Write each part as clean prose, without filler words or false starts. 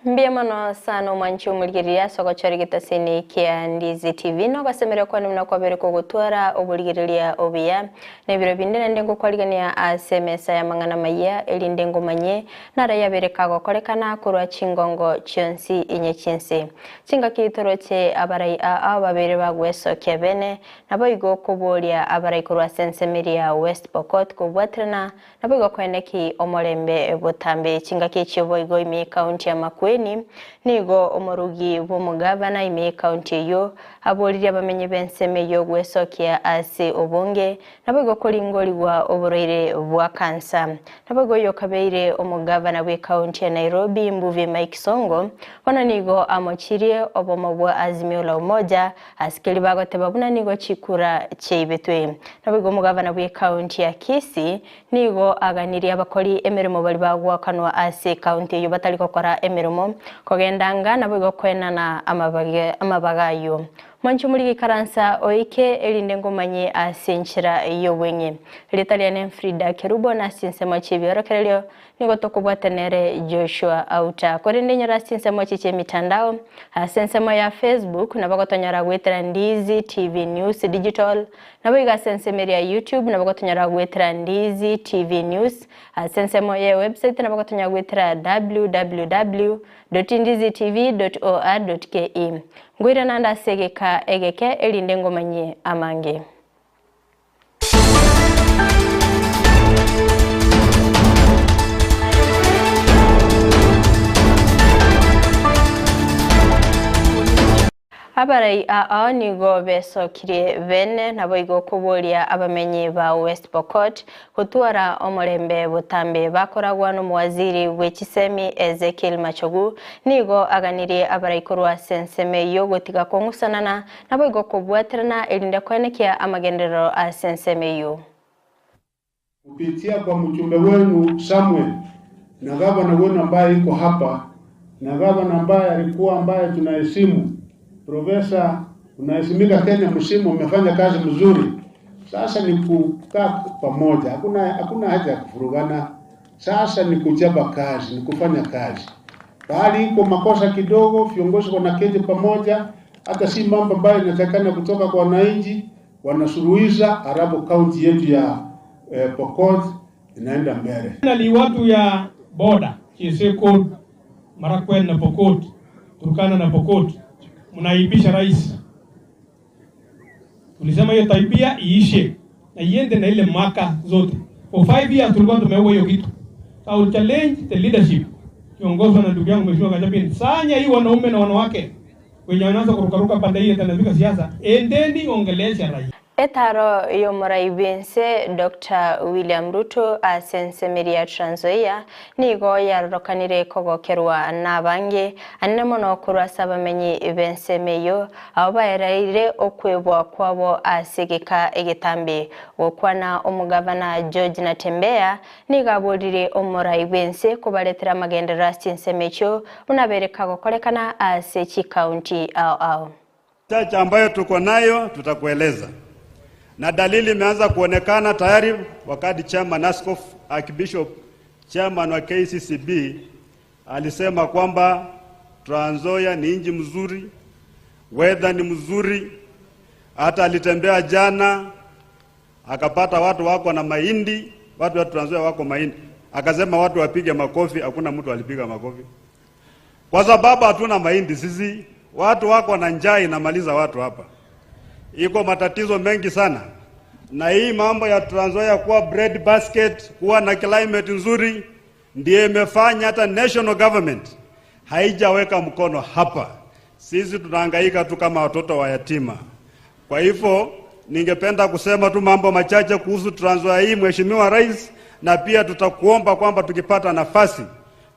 Mbuya mono sana omwanchi omorigereria ase ogochora egetaseni kia Ndizi TV na ogosemeria kwane buna kwabere kogotwara oborigereria obuya. Na ebiro binde naende ngokwarigania ase emesa y'amang'ana amayia erinde ngomanye naro yabere kagokorekana korwa chingongo chionsi inye chi'ense. Chingaki toroche abarai aa babere bagwesokia bene, naboigo koboria abarai korwa ase ensemo eria ya West Pokot kobwaterana Naboigo koeneki omorembe botambe chingaki echio boigo ime y'ekaunti ya Makueni, nigo omorugi bw'omogavana ime y'ekaunti eyio aboririe abamenyi b'ensemo eyio gwesokia ase obonge, naboigo koringorigwa oborwaire bwa kansa. Naboigo oyokabeire omogavana bw'ekaunti ya Nairobi Mbuvi Mike Sonko bono nigo amochirie obomo bwa Azimio la Umoja Ase keria bagoteba buna nigo chikura chiaibetwe. Naboigo omogavana bw'ekaunti ya Kisii nigo aganirie abakori emeremo baria bagoakanwa ase ekaunti eyio batari gokora emeremo, kogenda anga naboigo koenana amabaga ayio. Mwanche omorige ikaransa oike erinde ngomanye ase enchera y'obweng'e. Erieta riane Frida Kerubo na ase chinsemo chi'ebiorokererio Nigo tokobwata nere Joshua Auta. Korende inyora ase chinsemo echi chi'emitandao, ase ensemo ya Facebook nabo gotonyora goetera Ndizi TV News Digital, naboigo ase ensemo eria ya YouTube nabo gotonyora goetera Ndizi TV News, ase ensemo ye website nabo gotonyora goetera www.ndizitv.or.ke. Ngoirana ande ase egeka egeke erinde ngomanyie amange. Abarai aa nigo besokirie bene naboigo koboria abamenyi ba West Pokot gotwara omorembe botambe bakoragwa nomowaziri bwe chisemi Ezekiel Machogu nigo aganirie abarai korwa ase ensemo eyio gotiga kong'usanana Naboigo kobwaterana erinde koenekia amagenderero ase ensemo eyio. Kupitia kwa mjumbe wenu Samuel na gavana wenu ambaye iko hapa na gavana ambaye alikuwa ambaye tunaheshimu, Profesa, unaheshimika Kenya mzima, umefanya kazi mzuri. Sasa ni kukaa pamoja, hakuna hakuna haja ya kuvurugana. Sasa ni kuchapa kazi, ni kufanya kazi. Pahali iko makosa kidogo, viongozi wanaketi pamoja, hata si mambo ambayo inatakikana kutoka kwa wananchi, wanasuluhisha, halafu kaunti yetu ya eh, Pokot inaenda mbele. Finally, watu ya boda Chesekon, Marakwet na Pokot, Turkana na Pokot, mnaibisha rais. Tulisema hiyo tabia iishe na iende na ile mwaka zote. For five years tulikuwa tumeua hiyo kitu. So I will challenge the leadership kiongozwa na ndugu yangu Mheshimiwa Kachapin. Sanya hii wanaume na wanawake wenye wanaanza kurukaruka pande hii tanafika siasa, endeni ongelesha raia. Etaro y'omorai bw'ense Doctor William Ruto ase ensemo ya Trans Nzoia nigo yarorokanire kogokerwa nabange, anene mono korwa ase abamenyi b'ensemo eyio, abwo baereire okwebwa kwabo ase egeka egetambe. Gokwana omogavana George Natembeya nigo aborire omorai bw'ense kobaretera amagenderero ase chinsemo echio buna abere kagokorekana ase chikaunti ao ao. Chache ambayo tuko nayo tutakueleza, na dalili imeanza kuonekana tayari. Wakati chairman Askofu Archbishop chairman wa KCCB alisema kwamba Trans Nzoia ni nchi mzuri, weather ni mzuri. Hata alitembea jana akapata watu wako na mahindi, watu wa Trans Nzoia wako mahindi, akasema watu wapige makofi. Hakuna mtu alipiga makofi kwa sababu hatuna mahindi sisi. Watu wako na njaa inamaliza watu hapa, iko matatizo mengi sana, na hii mambo ya Trans Nzoia kuwa bread basket, kuwa na climate nzuri, ndiyo imefanya hata national government haijaweka mkono hapa. Sisi tunahangaika tu kama watoto wa yatima. Kwa hivyo ningependa kusema tu mambo machache kuhusu Trans Nzoia hii, Mheshimiwa Rais, na pia tutakuomba kwamba tukipata nafasi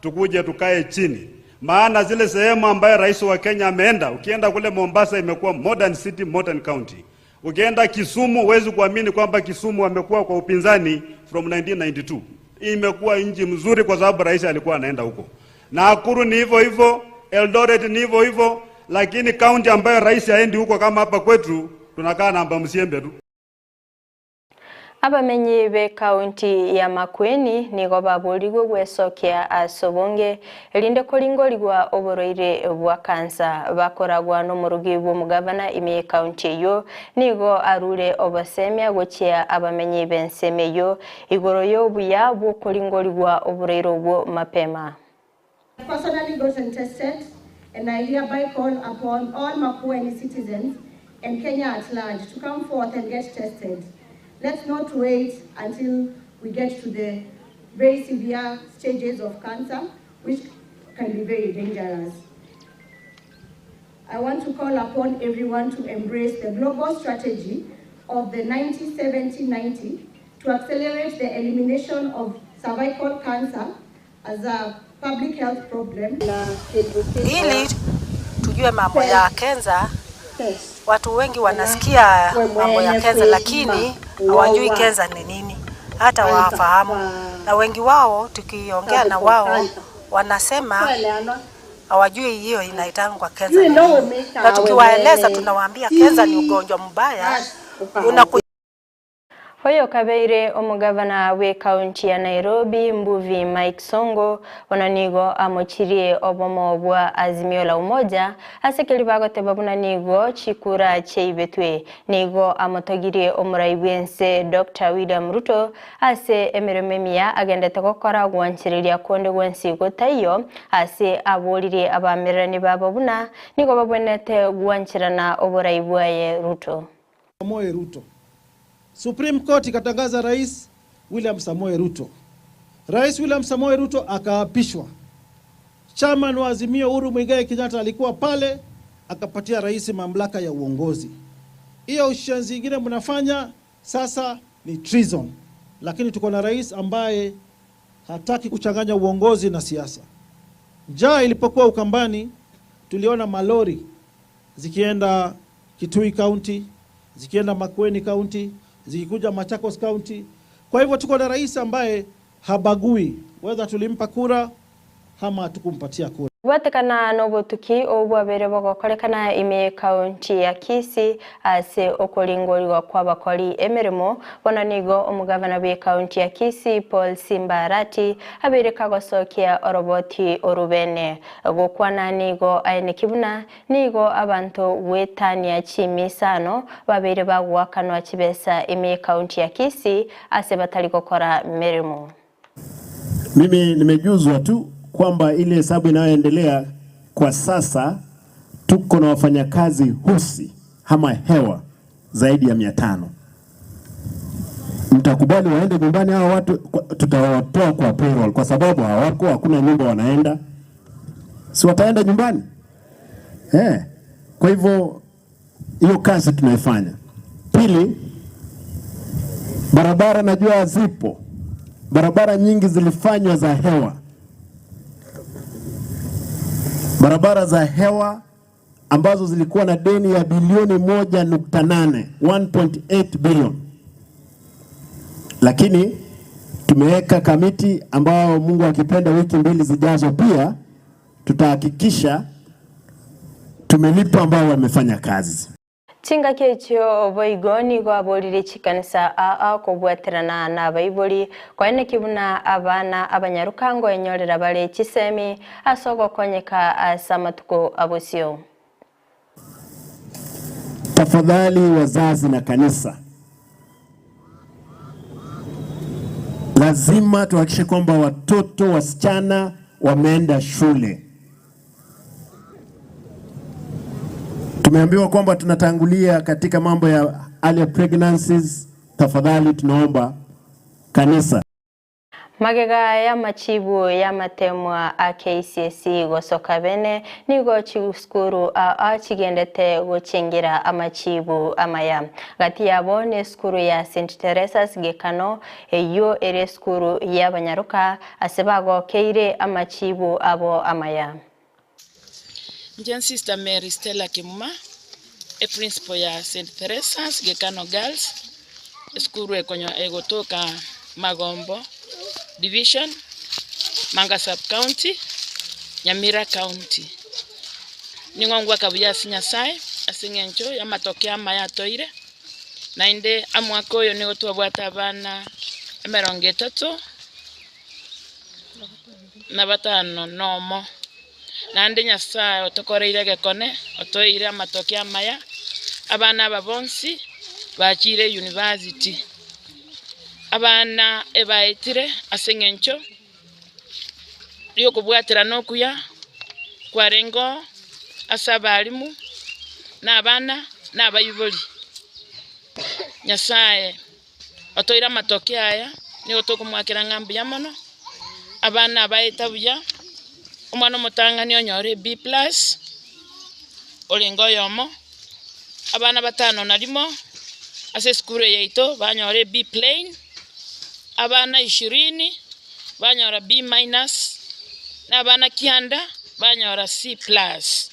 tukuje tukae chini, maana zile sehemu ambayo rais wa Kenya ameenda, ukienda kule Mombasa imekuwa modern city, modern county. Ukienda Kisumu huwezi kuamini kwamba Kisumu amekuwa kwa upinzani from 1992. Imekuwa nchi mzuri kwa sababu rais alikuwa anaenda huko. Nakuru ni hivyo hivyo, Eldoret ni hivyo hivyo, lakini county ambayo rais haendi huko kama hapa kwetu tunakaa namba msiembe tu. Abamenyi b'ekaunti ya Makueni nigo baborigwe gwesokia ase obonge, erinde koringorigwa oborwaire bwa kansa. Bakoragwa nomorugi bw'omogavana ime y'ekaunti eyio, nigo arure obosemia gochia abamenyi b'ensemo eyio igoro y'obuya bw'okoringorigwa oborwaire obwo mapema. Personally gotten tested and I hereby call upon all Makueni citizens and Kenya at large to come forth and get tested. Let's not wait until we get to the very severe stages of cancer, which can be very dangerous. I want to call upon everyone to embrace the global strategy of the 90-70-90 to accelerate the elimination of cervical cancer as a public health problem. Ili tujue mambo ya kenza. Watu wengi wanasikia mambo ya kenza, lakini hawajui kenza ni nini, hata wafahamu. Na wengi wao tukiongea na wao wanasema hawajui hiyo inaitangwa kenza ni nini. Na tukiwaeleza tunawaambia kenza ni ugonjwa mbaya unaku Oyo kabeire omogavana bw'ekaunti ya Nairobi Mbuvi Mike Sonko bono nigo amochirie obomo bwa Azimio la Umoja ase keri bagoteba buna nigo chikura chiaibetwe. Nigo amotogirie omorai bwense Dr. William Ruto ase emeremo emiya agendete gokora gwanchereria konde gwensi gotaiyo ase aboririe abamererani babo buna nigo babwenete gwancherana oborai bwaye Ruto. Samoei Ruto. Supreme Court ikatangaza Rais William Samoei Ruto. Rais William Samoei Ruto akaapishwa. Chairman wa Azimio Uhuru Muigai Kenyatta alikuwa pale akapatia rais mamlaka ya uongozi. Hiyo ushenzi ingine mnafanya sasa ni treason, lakini tuko na rais ambaye hataki kuchanganya uongozi na siasa. Njaa ilipokuwa Ukambani, tuliona malori zikienda Kitui County, zikienda Makueni County, zikikuja Machakos County. Kwa hivyo tuko na rais ambaye habagui whether tulimpa kura ama hatukumpatia kura. Gwatekana nobotuki obwabere bogokorekana ime kaunti ya Kisii ase okoringorigwa kwa bakori emeremo bono nigo omogavana bwe kaunti ya Kisii Paul Simba Arati abere kagosokia oroboti orubene gokwana nigo aene kibuna nigo abanto gwetania chimisano babere bagwakanwa chibesa ime kaunti ya Kisii ase batari gokora meremo. Mimi nimejuzwa tu kwamba ile hesabu inayoendelea kwa sasa tuko na wafanyakazi husi ama hewa zaidi ya 500. Mtakubali waende nyumbani hawa watu? Tutawatoa kwa payroll kwa sababu hawako, hakuna nyumba wanaenda, si wataenda nyumbani? Kwa hivyo hiyo kazi tunaifanya. Pili, barabara najua zipo, barabara nyingi zilifanywa za hewa, barabara za hewa ambazo zilikuwa na deni ya bilioni 1.8, 1.8 billion, lakini tumeweka kamiti ambao Mungu akipenda wiki mbili zijazo pia tutahakikisha tumelipa ambao wamefanya kazi. Chinga kechio boigo nigo aborire chikanisa aa kobwaterana na abaibori kwaene kibuna abana abanyarukango enyorera bare chisemi ase ogokonyeka ase amatuko abosio. Tafadhali wazazi na kanisa, lazima tuhakikishe kwamba watoto wasichana wameenda shule. Tumeambiwa kwamba tunatangulia katika mambo ya early pregnancies. Tafadhali tunaomba kanisa. Magega ya machibu ya matemwa a KCSE gosoka bene nigo chisukuru a chigendete gochengira amachibu amaya gati yabo ne sukuru ya St Teresa's Gekano eyo ere sukuru y'abanyaruka ase bagokeire amachibu abo amaya. Njen Sister Mary Stella Kimuma, e principal ya St. Teresa's Gekano Girls, skuru ekonyo egotoka Magombo Division, Manga Sub County, Nyamira County. Ningongwa kabuya ase Nyasaye ase eng'encho y'amatoke amaya atoire. Naende omwaka oyo nigo twabwate abana emerongo etato na batano nomo. Naende Nyasae otokoreire egekone, otoeire amatoke amaya, abana aba bonsi bachire university. Abana ebaetire ase eng'encho y'okobwaterana okuya kwarenge oo ase abalimu, na abana, na abaibori. Nyasaye otoire amatoke aya, nigo tokomoakera ng'a mbuya mono, abana abaeta buya, omwana omotang'ani onyore B plus, orenge oyomo, abana batano na rimo, ase esukuru eye yaito banyore B plain, abana ishirini banyora B minus, na abana kianda banyora C plus.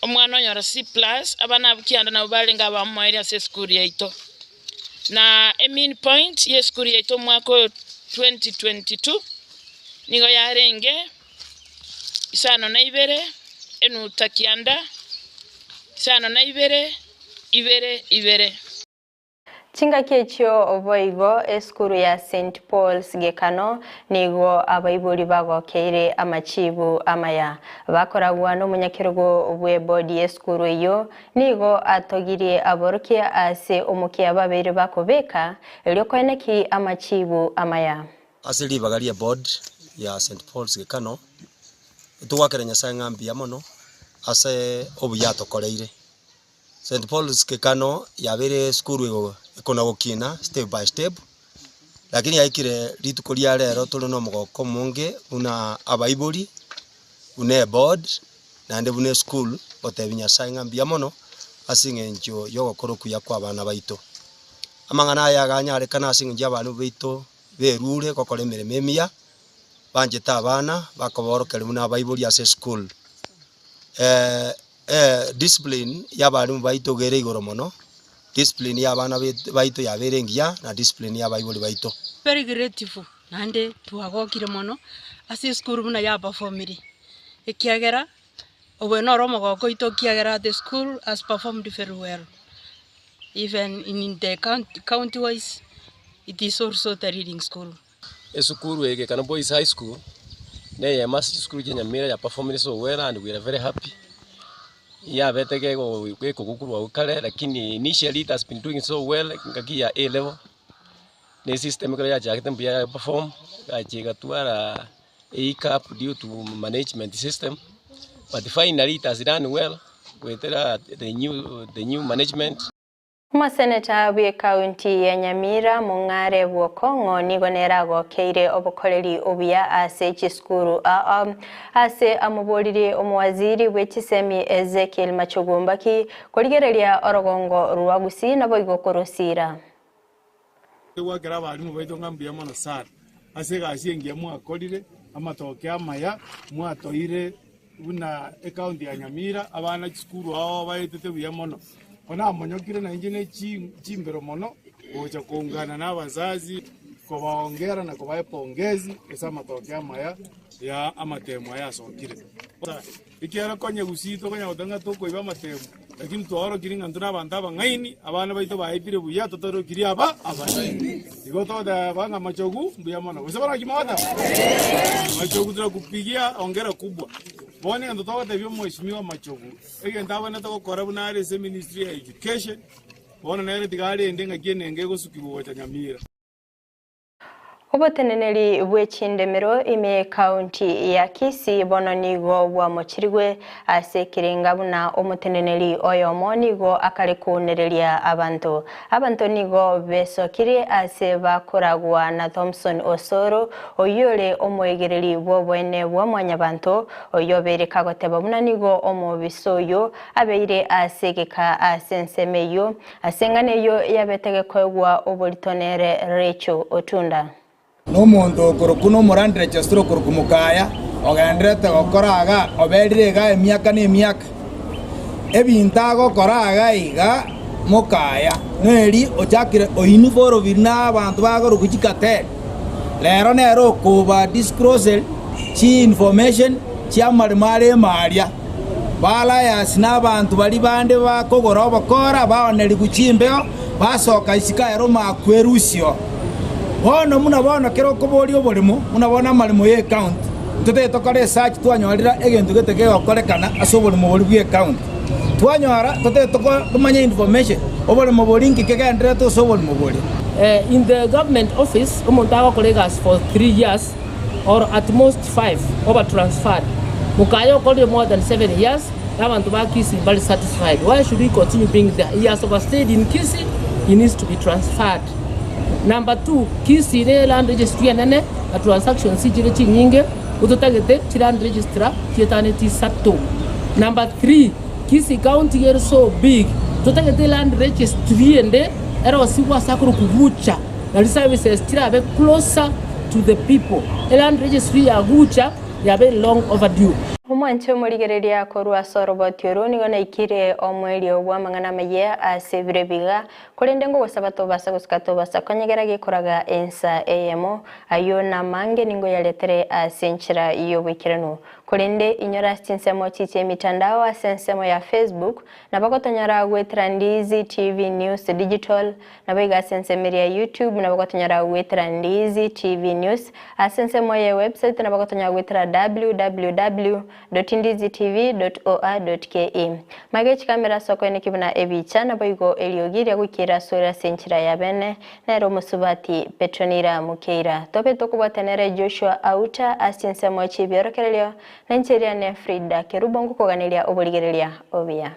Omwana onyora C plus, abana abwo kianda nabwo barenge abamoerio ase esukuru yaito. Na emean point ya esukuru yaito omwaka oyo 2022, nigo yarenge isano na ibere, enuta kianda, isano na ibere, ibere ibere. Chingaki echio boigo esukuru ya St Paul's Gekano nigo abaibori bagokeire amachibu amaya. Bakoragwa nomonyakerogo bw'ebodi y'esukuru eyio nigo atogirie aborokia ase omokia babeire bakobeka erio koeneki amachibu amaya. Ase ribaga ri'eboard ya St Paul's Gekano, togwakera Nyasae ng'a mbuya mono ase obuya atokoreire. St Paul's Gekano yabeire esukuru ekona gokina step by step, lakini yaikire rituko ria rero tore na omogoko omonge buna abaibori, buna eboard, naende buna esukuru, gotebia Nyasaye ng'a mbuya mono ase eng'encho ya ogokora okuya kwa abana baito. Amang'ana aya aganyarekana ase eng'encho ya abalimu baito berure gokora emeremo emiya, banchete abana, bakoborokereria buna abaibori ase esukuru. Discipline y'abalimu baito iga ere igoro mono, discipline y'abana baito yabeire engiya, na discipline y'abaibori baito. Very grateful naende twagokire mono ase esukuru buna yaperformire, ekiagera obo noro omogoko oito ekiagera the school has performed very well even in the county county wise it is also the leading school. Esukuru eye Gekano Boys High School neyemo ase chisukuru chia Nyamira ya performire so well and we are very happy. Yabete gekogukurwa agwo kare lakini initially it has been doing so well engaki ya A level, na esystem ekero yachagete mbuya ya perform, egachia egatwara ehiccup due to management system, but finally it has done well goetera the new the new management. Omoseneta bw'ekaunti ya Nyamira, Mong'are bw'Okong'o nigo nere agokeire obokoreri obuya ase chisukuru aa ase amoboririe omowaziri bwe chisemi Ezekiel Machogu Mbaki korigereria orogongo rwa Gusii naboigo korosiira. Togwakera abalimu baito ng'a mbuya mono sana ase egasi engiya mwakorire, amatoke amaya mwatoire buna ecounty ya Nyamira, abana chisukuru ao baetete buya mono. Bono namonyokire nainche ne chimbero mono gocha koungana na abazazi kobaongera na kobaa epongezi ase amatoke amaya ya amatemo aya asokire. Ekiagera konya gusii tokonya goteba ng'a tokoiba amatemo, lakini twaorokirie ng'a intwe nabanto abang'aini, abana baito baetire buya, totorokirie aba abang'aini. Igo togoteba ng'a machogu mbuya mono. Gose baraki mogoteba? Machogu tunakupigia hongera kubwa. Bono egento togotebia omweshimiwa Machogu, egento abwenerete gokora buna are ase eministry ya education, bono nere tiga arende ng'aki enengo egosukigwa gocha Nyamira. Oboteneneri bwe chindemero ime y'Ekaunti ya Kisii bono nigo bwamochirigwe ase ekerenga buna omoteneneri oyomo nigo akare kounereria abanto. Abanto nigo besokirie ase bakoragwa na Thomson Osoro oyio ore omoegereri bw'oboene bwa mwanyabanto oyio obeire kagoteba buna nigo omobisa oyio abeire ase egeka ase ensemo eyio Ase eng'ana eyio yabete gekoegwa oborito nere Rachel Otunda. Nomonto okorokwa nomorandire Chesiro okorokwa Mokaya, ogendererete gokora iga, oberire iga emiaka na emiaka. Ebinto agokora iga iga Mokaya, neri ochakire oinvolved na abanto bakorokwa chikateri. Rero nere okoba disclosed chi information chiamaremo are ime aria. Baalayasi na abanto baria bande bakogora obokora baonerigwe chimbeo. Basoka isiko ere omoakwerusio. Bono buna bono kera okoboria oboremo, buna bono amaremo y'ecounty, intwe totari tokora esearch twanyorire egento gete kegokorekana ase oboremo boria bw'ecounty. Twanyora totari tomanye information, oboremo boria inki kegendererete ase oboremo boria. In the government office omonto agokora egasi for 3 years or at most 5 oba transferred. Mokaya okorire more than 7 years na abanto ba Kisii mbari satisfied. Why should he continue being there? He has overstayed in Kisii, he needs to be transferred. Number 2, Kisii ne land registry enene na transactions chire chinyinge ototagete chi land registrar chietane isato. Number 3, Kisii county ere so big totagete land registry ende erosigwe ase akorokwa Gucha nari services chirabe closer to the people. Eland registry ya Gucha yabeire long overdue. Omwanche omorigereria korwa ase oroboti oro nigo naikire omoerio bw'amang'ana amayia ase ebiro ebiga, korende ngogosaba tobasa gosika tobasa konyegera gekoraga ensa eyemo, ayio namange ningoyaretere ase enchera y'oboikeranu. Korende inyora ase chinsemo chiche emitandao ase ensemo ya Facebook, nabo gotonyora goetera Ndizi TV News Digital, Naboigo ase ensemo eria ya YouTube nabo gotonyora goetera Ndizi TV News, ase ensemo ye website nabo gotonyora goetera www.ndizitv.or.ke. Mage chikamera ase okoeneki buna ebicha naboigo eriogi ria goikera asore ase enchera ya bene nere omosubati Petronira Mukeira. Tobe tokobwata nere Joshua Auta ase chinsemo chi'ebiorokererio na inche eria ne Frida Kerubo ngokoganeria oborigereria obuya.